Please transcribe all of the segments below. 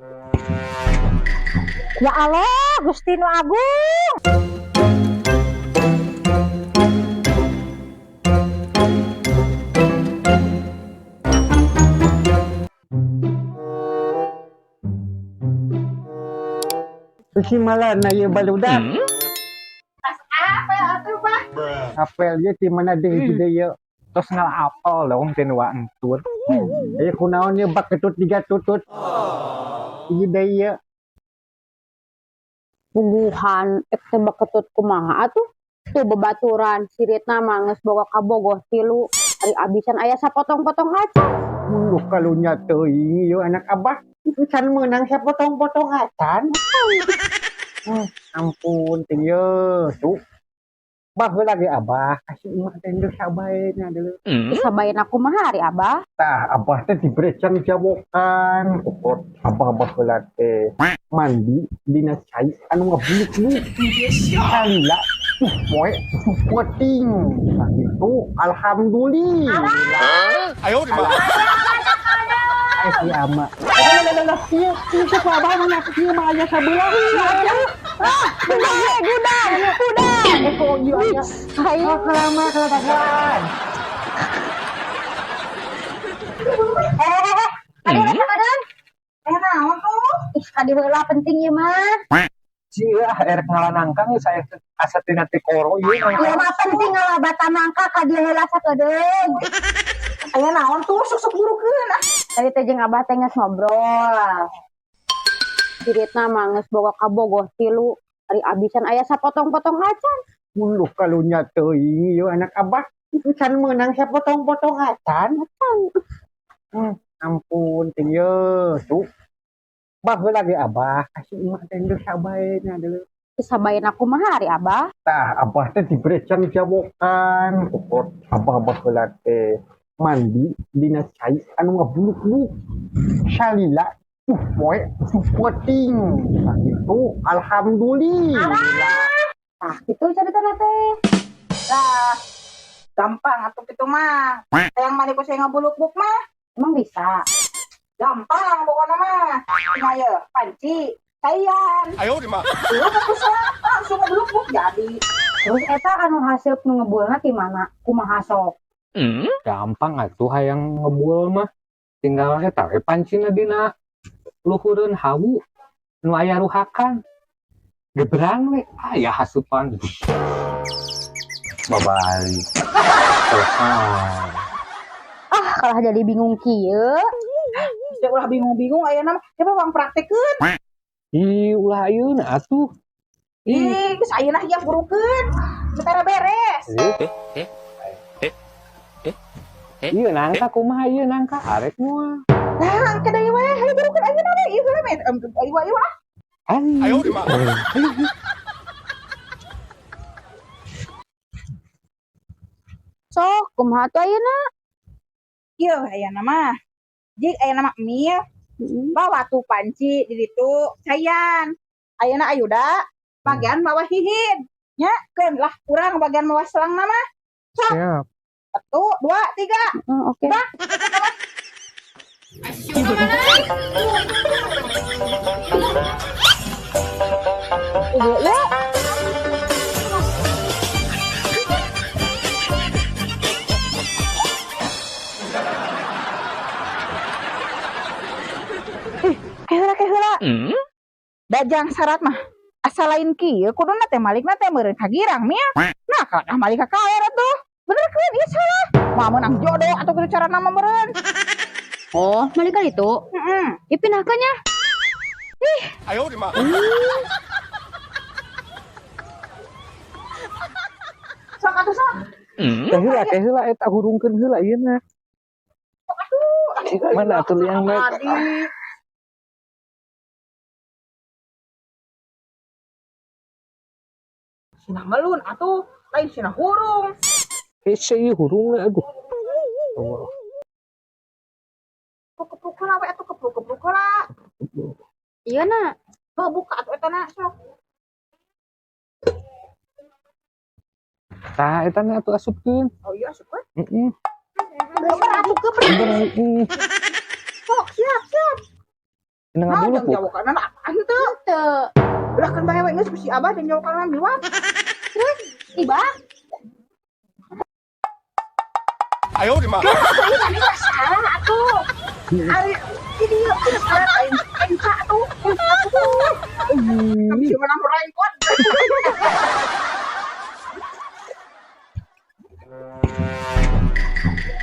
Ya Allah, Gusti Nu Agung. Bisi malana ieu baludak. Apa atuh, Pak? Apel ieu ti mana deui hiji deui ieu? Terus ngala apel dong teh nu entut. Ieu kunaon ieu bak ketut tiga tutut. Hiji deui ieu. Puguhan ek teh baketut kumaha atuh? Tuh babaturan siritna mah geus boga kabogoh tilu. Ari abisan aya sapotong-potong acan. Uluh kalunya teuing ieu anak abah. Can meunang sapotong-potong acan. Ampun teh ieu tuh. Baheula ge abah kasih imah teh geus sabae nya deuleu. Sabaeuna kumaha ari abah? Tah abah teh dibere jangjawokan. Abah baheula teh mandi dina cai anu ngabuluk-buluk. Salila poe penting. Nah, itu alhamdulillah. Ayo di mana? Eh si ama. Lah ieu ieu sok abah mah ieu mah aya sabelah. Ah, gudang, gudang. Eh kok ieu aya. Ayo. Oh, kelama kelamakan. Eh, aduh, aduh. Eh, naon tuh? Ih, kadi heula penting ieu mah. Cia erek ngalanangkang saya asa tina teh koro ieu. Ieu mah penting ngalabatan nangka ka dieu heula sakedeung. Aya naon tuh sok-sok burukeun ah. Tadi teh jeung abah teh geus ngobrol. Siritna mah geus boga kabogoh tilu. Ari abisan aya sapotong-potong acan. Uluh kalunya teuing ieu anak abah. Can meunang sapotong-potong acan. Ampun teh ieu tuh. Baheula ge abah kasih imah teh geus sabae nya deuleu. Sabaeuna kumaha ari abah? Tah abah teh dibere jangjawokan. Abah baheula teh mandi dina cai anu ngabuluk-buluk. Salila poe penting. Nah, itu alhamdulillah. Tah kitu caritana teh. Lah, gampang atuh kitu mah. Hayang mandi ku saya ngabuluk-buk mah. Emang bisa? Gampang pokoknya mah. Cuma ya panci, caian. Ayo di mana? Lu langsung ngebuluk-buk jadi. Terus eta anu hasil nu ngebulna ti mana? Kumaha sok? Gampang atuh hayang ngebul mah. Tinggal eta we pancina dina luhureun hawu nu aya ruhakan. Geberang we aya hasupan. Babalik. Selesai. Ah, kalah jadi bingung kieu. Geus ulah bingung-bingung ayeuna mah. Coba bang praktekeun. Ih, ulah ayeuna atuh. Ih. Ih, geus ayeuna hias burukeun. Sementara beres. Ieu nangka kumaha ieu nangka arek moal. Nah, engke deui we, hayu burukeun ayeuna we. Ieu heula we, ayo ayo ah. Ayo di mana? Sok, kumaha tuh ayeuna? Ieu ayeuna mah. Jik ayeuna mah mil. Bawa tuh panci di ditu caian. Ayeuna ayuda bagian bawah hihid. Nya keun lah kurang bagian bawah selang mah. Sok. Siap. 1, 2, 3. Oke. Ibu, ya. Ih, keheula keheula. Dajang syarat mah. Asa lain kieu kuduna teh malikna teh meureun ka girang mia. Nah, kalah malik ka kaler atuh. Bener keun ieu salah. Moal meunang jodoh atuh kudu carana mah meureun. Oh, malik ka ditu? Heeh. Ieu pindahkeun nya. Ih. Ayo di mana? Sok atuh sok. Teh heula, teh heula eta hurungkeun heula ieu na. Sok atuh. Mana atuh liang mah? Sinah melun atuh, lain sinah hurung. Hese ieu hurungna aduh. Oh. Kepluk-kepluk heula we atuh, kepluk-kepluk heula. Iya na. Heuh, buka atuh eta na sok. Tah eta na atuh asupkeun. Oh iya asupkeun. Heeh. Geus atuh kebrek. Heeh. Sok siap siap. Cenah Nah, ngabuluk. jang jawakan apaan tuh? Teu. Udah kan bae we geus ku si Abah jang jawakan miwat. Ibah, 哎呦我的妈！ salah atuh. Ari ini yuk salah aing enca tuh. Kami cuma menang rengkot.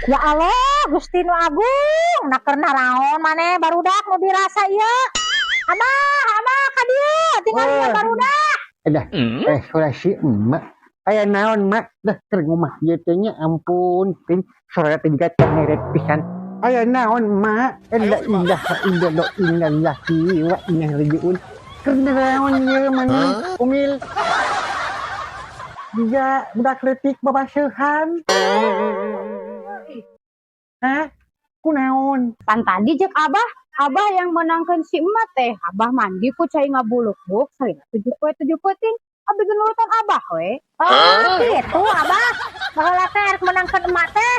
Ya Allah, Gusti nu Agung, na keur naraon maneh barudak nu dirasa ieu? Abah, abah ka dieu, tinggal Wah. ieu barudak. Dah, eh suara si emak. Aya naon mak? Dah keur ngomah ieu teh nya ampun, pin suara teh jiga cengeret pisan. Aya naon mak? Eh, la ilaha illallah innalillahi wa inna ilaihi rajiun. Keur naon ieu maneh? Umil. Jiga budak leutik babaseuhan. Hah? Kunaon? Pan tadi jeung Abah, Abah yang menangkan si emak teh. Abah mandi ku cai ngabuluk-buluk salila 7 poe 7 peuting. Abi ge nurutan Abah we. Oh, gitu abah. Baheula teh arek menangkeun emak teh.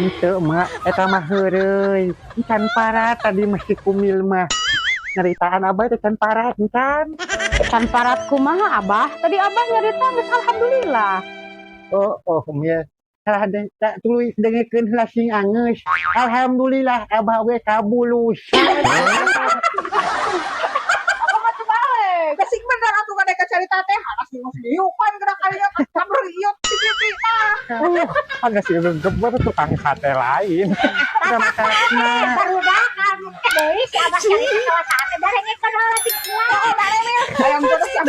Henteu mak, eta mah heureuy. Can parat tadi mah si Kumil mah. Nyeritaan abah teh can parat can. Can parat kumaha Abah? Tadi Abah nyarita geus alhamdulillah. Oh, Kumil. Salah deh, tak tuluy dengekeun heula sing angeus. Alhamdulillah abah we kabulusan. Apa mah tuh balik? Kasih bener atuh kada ka carita teh haras geus diupan geura kali kabar ieu ti ah. Agak sih geber tukang sate lain. Sama Barudak anu deui si abah carita salah sate darengekeun heula ti kuat. Oh, balik nih. Ayam terus yang